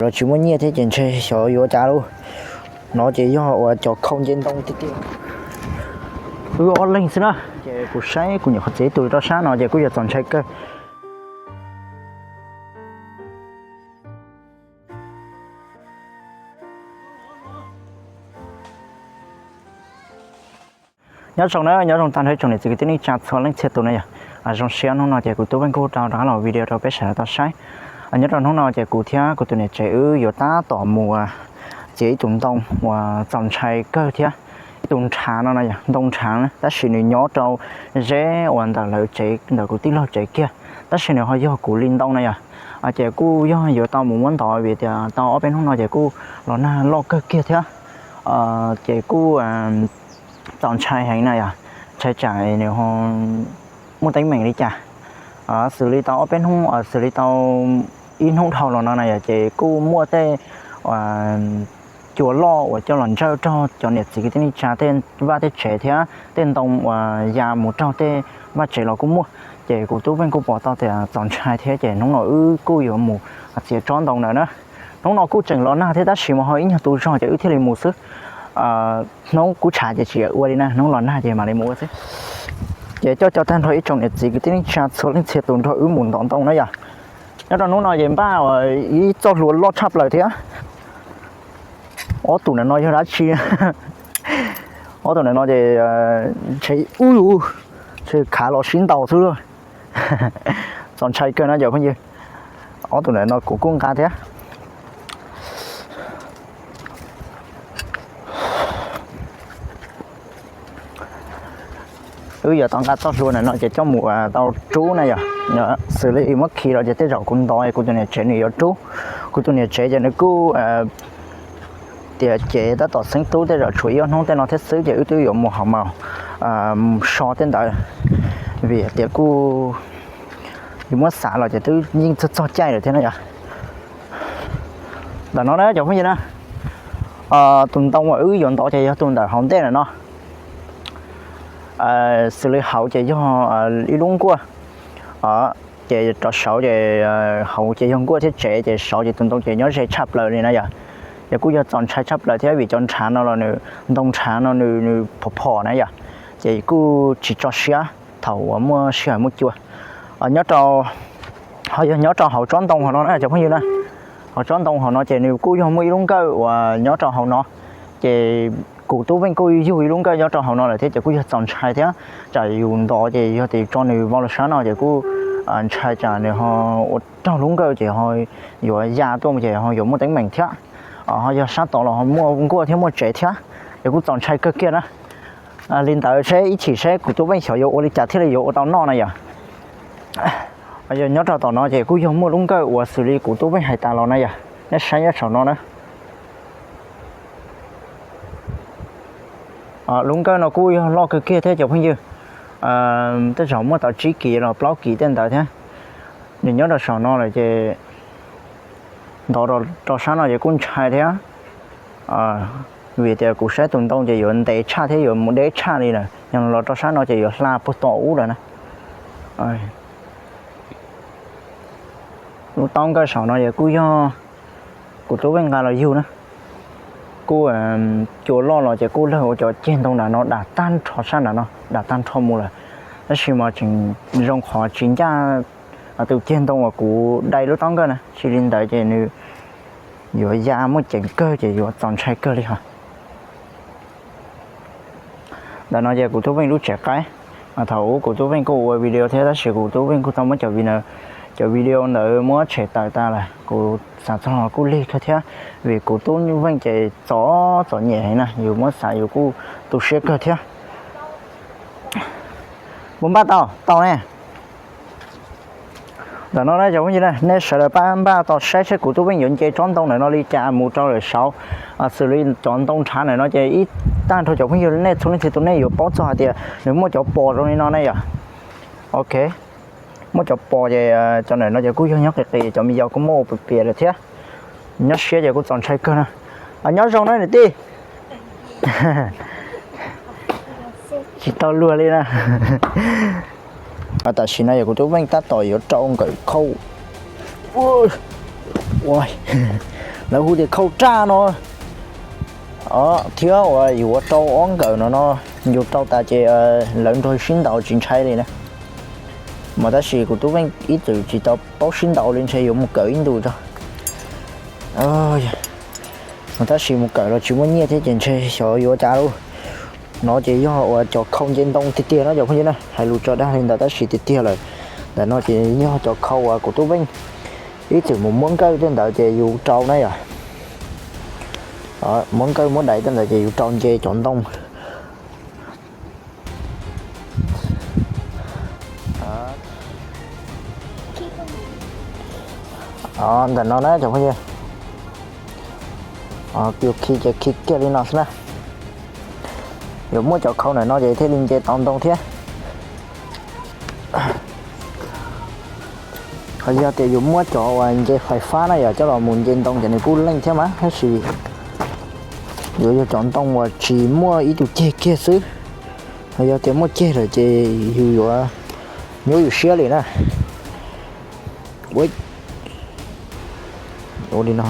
Los tsis muaj nyiaj thiab ces ntshe xyov yuav cas lauj. No ces yog uas cov khau nce ntoo tiag tiag. Wb ob leeg xwb na. Ces kuv saib kuv nyuam qhuav txiav ib tug rau sab no ces kuj yog txaus ntshai kawg. Nyob zoo na, nyob zoo tag nrho ib tsoom niam txiv kwv tij neej tsa txhua leej txhia tus na yom. Zoo siab hnub no ces kuv Tub Veej kuj tau rov qab los video rau peb sawv daws tau saib. Nyob rau hnub no ces kuv thiab kuv tus niam tsev wb yuav tab tom mus txiav ib tug ntoo uas txaus ntshai kawg thiab. Ib tug ntshav no no yog ntoo ntshav na, tab sis nws nyob rau zeb uas ntawm lawv tsev, ntawm kuv tij laug tsev kiag, tab sis nws ho yog kuv li ntoo na yom. Ces kuj yog yuav tau mus muab ntov vim tias tau ob peb hnub no ces kuj los nag loj kawg kiag thiab. Ces kuj txaus ntshai heev na yom, ntshai tsam nws ho muaj teeb meem li cas. Xws li tau ob peb hnub, xws li tau ib hnub dhau los no na yom, ces kuj muaj tej cua loj uas coj los ntsawj raug cov niam txiv kwv tij neej tsa tej vaj tej tsev thiab tej ntoo uas ya mus raug tej vaj tsev los kuj muaj. Ces kuv Tub Veej kuj pom tau tias txaus ntshai thiab ces hnub no wb kuj yuav mus txiav tsob ntoo ntawd na. Hnub no kuj tseem los nag thiab tab sis mas ho ib nyuag tu zog ces wb thiaj li mus xwb. Hnub kuj tshav ces tsis ua li na, hnub los nag ces mam li mus ua xwb. Ces coj cov tag nrho ib tsoom niam txiv kwv tij neej tsa txhua leej txhia tus nrog wb mus ntov ntoo na yom. Nyob rau hnub no ces npaj ib txoj hlua loj tshaj plaws thiab. Ob tug ntawm no yog dab tsi? Ob tug ntawm no ces ntshe ub, ntshe khav los sib ntaus xwb lauj. Txaus ntshai kawg no cov phooj ywg. Ob tug ntawm no kuv kuj nqa thiab. Wb yuav tau nqa txoj hlua ntawm no ces coj mus tau rub na yom. Xws li muab khi los ces tej zaum kuv ntov kuv tus niam tsev nws yuav rub. Kuv tus niam tsev ces nws kuj tias ces tab tom xeeb tub tej zaum tshuav ib ob hnub tej no thiab xwb ces wb twb yuav mus hauv maus mus so tej ntawd, vim tias kuj yus muab xav los ces twb yeej txog txog caij lawm thiab na yom. Ntawm no na cov phooj ywg na, tus ntoo uas wb yuav ntov ces yog tus ntawm hauv ntej na no. Xws li hauv ces yog ib lub nkuaj, ces rov saud ces hauv ces yog nkuaj thiab tsev ces saud ces tus ntoo ces nyob ze tshaj plaws li na yom. Ces kuj yog txaus ntshai tshaj plaws thiab vim cov ntshav no los nws, ntoo ntshav no nws nws phom phom na yom, ces kuj tsis tso siab thaum uas muaj sij hawm muaj cua. Nyob rau, ho yog nyob rau hauv tsob ntoo hauv no na cov phooj ywg na, hauv tsob ntoo hauv no ces nws kuj yog muaj ib lub nkawj uas nyob rau hauv no, ces kuv Tub Veej kuj yug ib lub nkawj nyob rau hauv no lawm thiab ces kuj yog txaus ntshai thiab, tsam yus ntov ces yog tias tso nws vau los sab no ces kuj ntshai tsam nws ho ua raug lub nkawj ces ho yuav ya tuaj ces ho yuav muaj teeb meem thiab. Ho yog sab tod los ho muaj nkuaj thiab muaj tsev thiab, ces kuj txaus ntshai kawg kiag na. Li ntawd seb ib chim seb kuv Tub Veej xyov yuav ua li cas thiaj li yuav ua tau noj na yom. Yog nyob rau tom no ces kuj yog muaj lub nkawj uas xws li kuv Tub Veej hais tas los na yom, nej saib nyob saum no na. Lub nkawj no kuj yog loj kawg kiag thiab cov phooj ywg, tej zaum muaj tau tsib kis los plaub kis tej ntawd thiab. Nws nyob rau saum no lawm ces ntov rau sab no ces kuj ntshai thiab, vim tias kuv saib tus ntoo ces yuav ntev tshaj thiab yuav mus deb tshaj li lawm, yog los rau sab no ces yuav hla puag tom ub lawm na. Lub taub nkawj saum no ces kuj yog kuv Tub Veej nqa los yug na. Kuj cua loj los ces kuj lawg ua cov ceg ntoo nram no dam tag nrho sab nram no, dam tag nrho mus lawm. Tab sis mas tseem zoo qhov tsis ncaj tus ceg ntoo uas kuv dai lub taub nkawj na, tsis li ntawd ces nws yuav ya muaj ceem kawg ces yuav txaus ntshai kawg li hos. Ntawm no ces kuv Tub Veej lub tsev qaib. Thaum ub kuv Tub Veej kuj ua video thiab tab sis kuv Tub Veej kuj tau muab cov video, cov video ntawd muab tshem tawm tas lawm, kuv xav txog los kuj lig kawg thiab, vim kuv Tub Veej ces txom txom nyem heev na, yus muab xav yus kuj tu siab kawg thiab. Puas npaj tau? Tau ne. Ntawm no na cov phooj ywg na, nej sawv daws pab npaj tos saib seb kuv Tub Veej yuav nce tsob ntoo ntawm no li cas mus rau lawm saud. Xws li cov ntoo ntshav ntawm no ces ib tag nrho cov phooj ywg nej txhua leej txhia tus nej yuav paub txog hais tias nws muaj cov pos zoo li no ne yom. Ok, muaj cov pos ces cov ntawm no ces kuj yog nyob qis qis, cov me yau kuj muab ua piam piam lawm thiab. Nyob siab ces kuj txaus ntshai kawg na. Nyob zoo na niam tij. Tsis tau luag li na. Tam sim no yog kuv Tub Veej tab tom yuav rau nkawm khau. Ua, ua, Lawv hu tias khau raj no. Thiab uas yus ua rau ob nkawm no no, yus rau tas ces lawv nrog sib ntaus tsis ntshai li na. Mas tab sis kuv tub Veej ib txwm tsis tau paub sib ntaus li, ntshe yuav mus kawm ib ntus tso. Mas tab sis mus kawm los tsis muaj nyiaj thiab ces ntshe xyov yuav cas lauj. No ces yog uas cov khau nce ntoo tiag tiag no cov phooj ywg na, hais lus tso dag li ntawd tab sis tiag tiag lawm. Ntawm no ces yog cov khau uas kuv tub Veej ib txwm mus muab nkawj tej ntawd ces yus rau na yom. Muab nkawj muab dais tej ntawd ces yus rau nce cov ntoo. Ntawm no na cov phooj ywg, yus khi ces khi kiag li no xwb na. Yuav muab cov khau ntawm no ces thiaj li nce tau ntoo thiab. Ho yog tias yus muab cov uas nce fais fab na yom, coj los mus nce ntoo ces nws kuj leej thiab mas, tab sis yuav yog cov ntoo uas tsis muaj ib tug ceg kiag xwb. Ho yog tias muaj ceg lawm ces yus yuav nyuaj yus siab li na. Ua li no,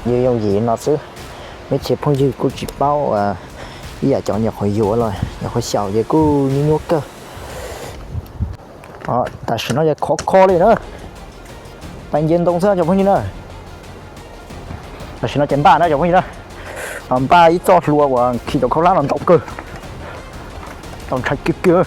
yooj yim no xwb. Meb txhia phooj ywg kuj tsis paub ib yam, cov nyuam qhuav yuav los nyuam qhuav xyaum ces kuj nyuaj nyuaj kawg. Tam sim no ces khov kho li na, pais nce ntoo xwb cov phooj ywg na. Tam sim no ces npaj na cov phooj ywg na, npaj ib txoj hlua uas khi cov khaub hlab no ntau kawg, tau ntshai kiag kiag.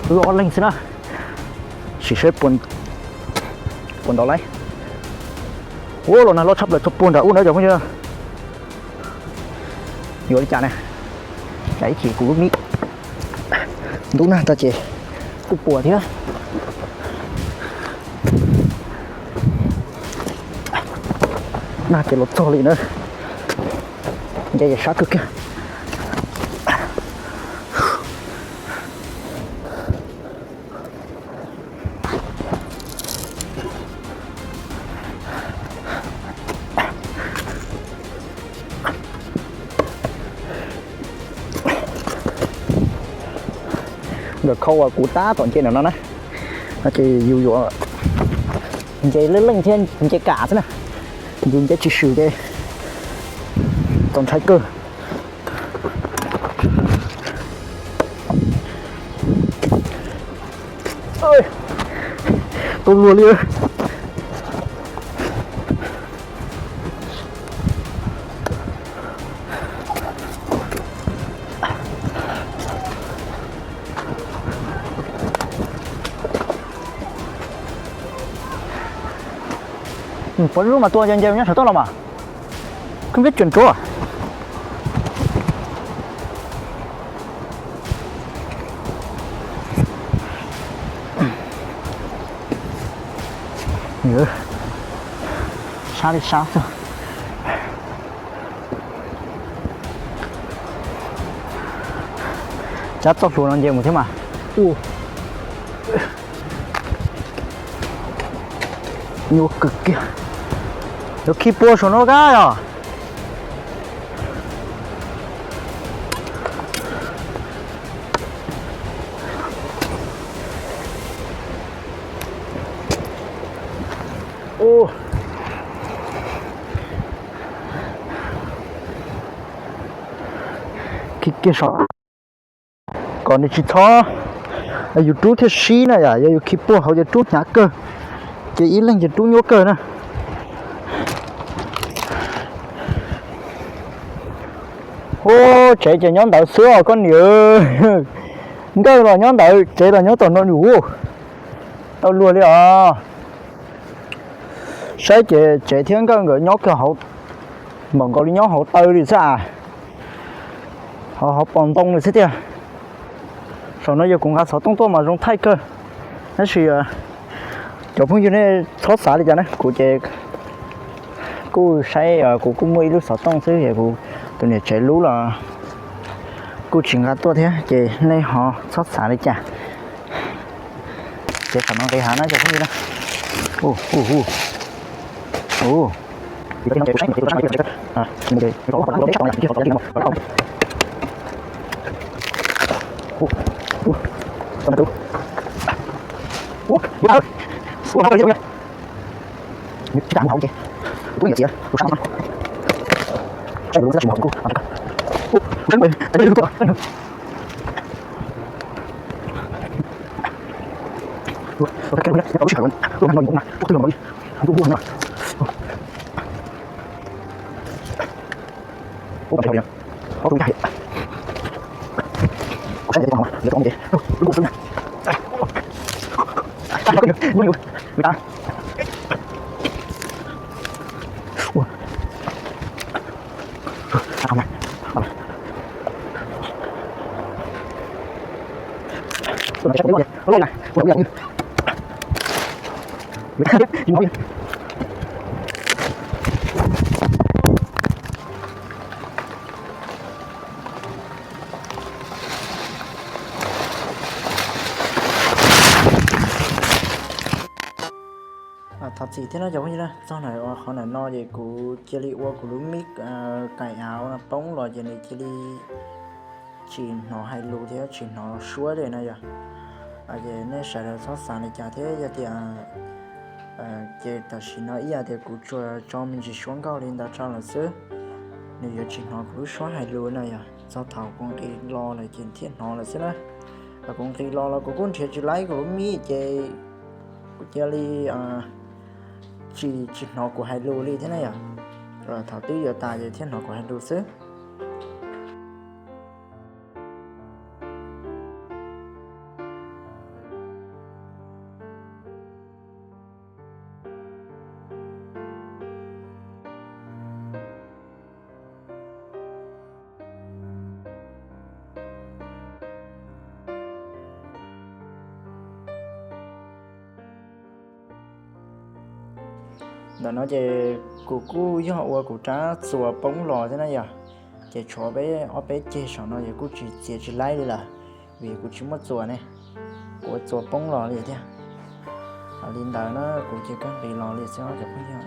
Wb ob leeg xwb na, sim seb puas ntau lawm. Ua los nag loj tshaj plaws txhua puag nram ub na cov phooj ywg. Yuav li cas na, cas ib chim kuv lub mib ntub nag tag ces kuj puas thiab. Nag ces los txog li na, nce sab kawg kiag. Nkawm khau uas kuv tab tom nce ntawm no na, no ces yus yuav nce leej leej thiab nce kam xwb na, yus nce tsis swm ces txaus ntshai kawg. Tau luag li. Pov lub mas tua nce nce nyob saum toj los mas, koj peb tseem tsuav. Sab li sab xwb. Cab txoj hlua no nce mus thiab mas. Nyuaj kawg kiag. Yuav khi pua saum no kab yom. Khi kiag saum kom nws tsis txhob, yus rub thiaj sib na yom, yog yus khi puag hauv ces rub hnyav kawg, ces ib leeg ces rub nyuaj kawg na. Ub, tsev ces nyob ntawd xwb os koj niam. Nkawj los nyob ntawd, tsev los nyob tom no lawm. Tau luag li os. Saib ces tsev thiab nkawj nkawd nyob kawg hauv, npaum nkaus li nyob hauv taw li xwb as. Hauv, hauv pos ntoo li xwb tiag. Saum no yog kuv nqa xov tooj tuaj mas zoo thaij kawg. Tab sis cov phooj ywg nej txhob xav li cas na, kuv ces kuj saib, kuv kuj muaj ib lub xov tooj xwb es kuv Tus niam tsev lub los kuj tsis nqa tuaj thiab ces nej ho txhob xav li cas. Ces qhov no nqis hav na cov phooj ywg na. Thov txim thiab no cov phooj ywg na, txog ntawm qhov ntawm no ces kuv cia li ua kuv lub mic kaim av poob los ces nws cia li tsis hnov hais lus thiab tsis hnov suab li no yog. Ces nej sawv daws txhob xav li cas thiab yog tias, ces tam sim no ib yam tias kuv tsuas tso me ntsis suab nkauj li ntawd tso lawm xwb, nws yuav tsis hnov kuv lub suab hais lus no yog. Txog thaum kuv nqis los lawm ces thiaj hnov lawm xwb na. Kuv nqis los los kuv kuj nrhiav tsis laib kuv lub mic ces kuv cia li tsis tsis hnov kuv hais lus li thiab na yom. Thaum twb yuav tas ces thiaj hnov kuv hais lus xwb. Ntawm no ces kuv kuj yog ua kuv rab txuas poob los thiab na yog, ces tshuav peb ob peb ceg saum no ces kuj tsis txiav tsis laib li lawm, vim kuv tsis muaj txuas ne, kuv ua txuas poob los li thiab. Li ntawd na kuv cia li nqis los li xwb cov phooj ywg.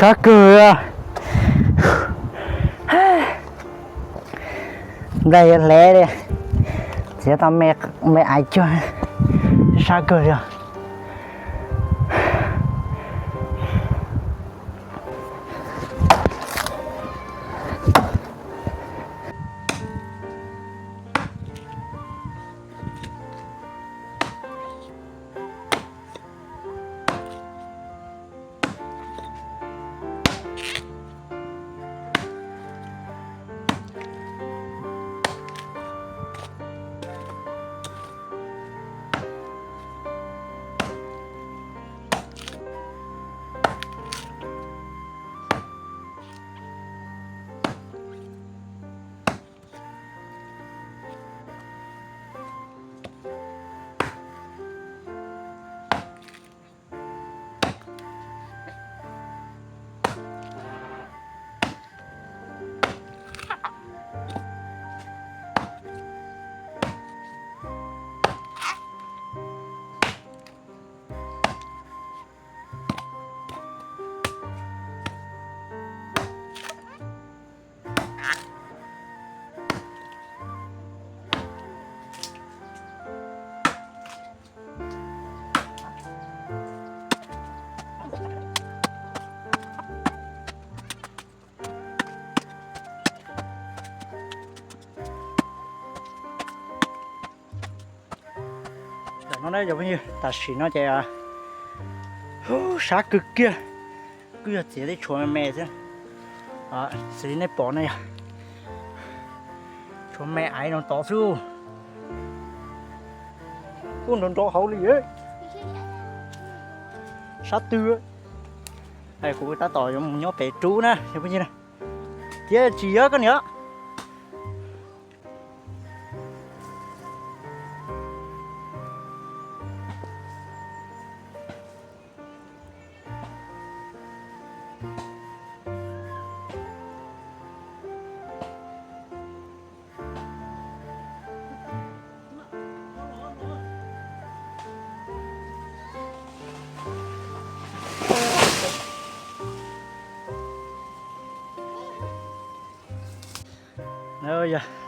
Sab kawg. Nplaig yuav hle li. Txiav tau me aiv cuag, sab kawg li os. Tam no na cov phooj ywg, tam sim no ces sab kawg kiag, kuj yog txiav tej tshuav me me xwb. Xws li nej pom na yog tshuav me aiv no tod xwb. Kuj nrov nrov hauv li, sab twg. Kuv tab tom yuav mus nyob pem rub na cov phooj ywg. Tiav tsis yog koj niam.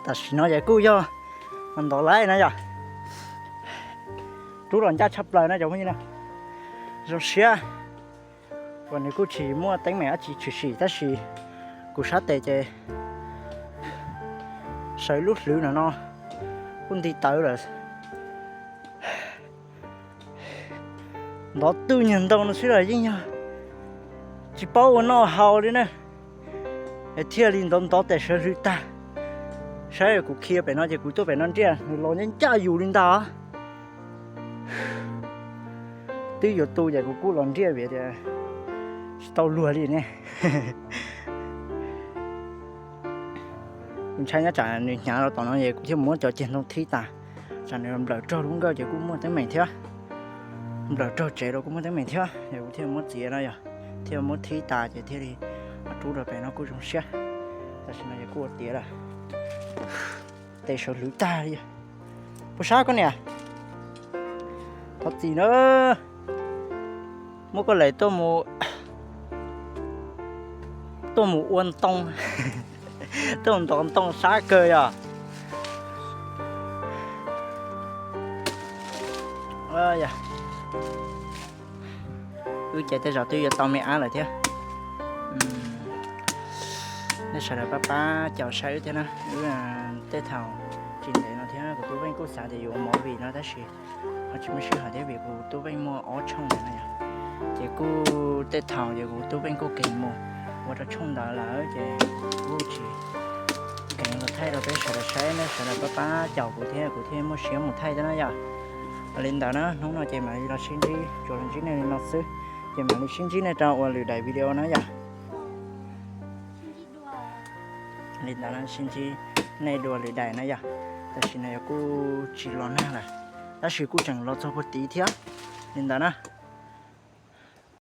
Tam sim no ces kuj yog ntov laib na yom. Rub los ncaj tshaj plaws na cov phooj ywg na. Zoo siab uas nws kuj tsis muaj teeb meem dab tsi tshwm sim tab sis kuv sab tes ces sawv lub hlwv no no kuj nti tawv lawm. Ntov twj nyuag ntau no xwb los yeej yog tsis paub ua noj haus li na, es thiaj li ntov ntov tes sawv hlwv tag. Saib kuv khiav pem no ces kuv tuaj pem no nriaj nws los ncaj ncaj yus li ntag. Twb yuav tu ces kuv kuj los nriaj vim tias tsis tau luag li ne. Kuv ntshai nyob tsam nws hnyav rau tom no es kuv thiaj muab cov ceg ntoo thib tas, tsam nws nplawm raug lub nkawj ces kuj muaj teeb meem thiab. Nplawm raug tsev los kuj muaj teeb meem thiab, es kuv thiaj muab txiav no yog thiaj muab thib tas ces thiaj li rub rau pem no kuj zoo siab. Tam sim no es kuj ua tiav lawm, tes sawv hlwv tag li. Puas sab koj niam? Thov txim na, muab koj lem tuaj mus ua ntoo, tuaj mus ntov ntoo sab kawg yog. Wb ces tej zaum twb yuav tau me ab lawm thiab. Nej sawv daws pab pab caum saib wb thiab na, wb tej thaum tsis ntev no thiab kuv Tub Veej kuj xav tias yuav ua movie no tab sis ho tsis muaj sij hawm thiab vim kuv Tub Veej muaj ob tshooj ntawd na yom. Ces kuj tej thaum ces kuv Tub Veej kuj keev mus ua rau tshooj ntawd lawm ces kuj tsis keev los thaij rau peb sawv daws saib, nej sawv daws pab pab caum kuv thiab kuv thiaj muaj siab mus thaij thiab na yom. Li ntawd na, hnub no ces mam li los sib ntsib, tsuas los ntsib nej li no xwb, ces mam li sib ntsib nej rau ua lwm daim video na yom. Li ntawd sib ntsib nej dua lwm daim na yom. Tam sim no yog kuj tsis los nag lawm, tab sis kuj tseem los txog puag tid thiab. Li ntawd na,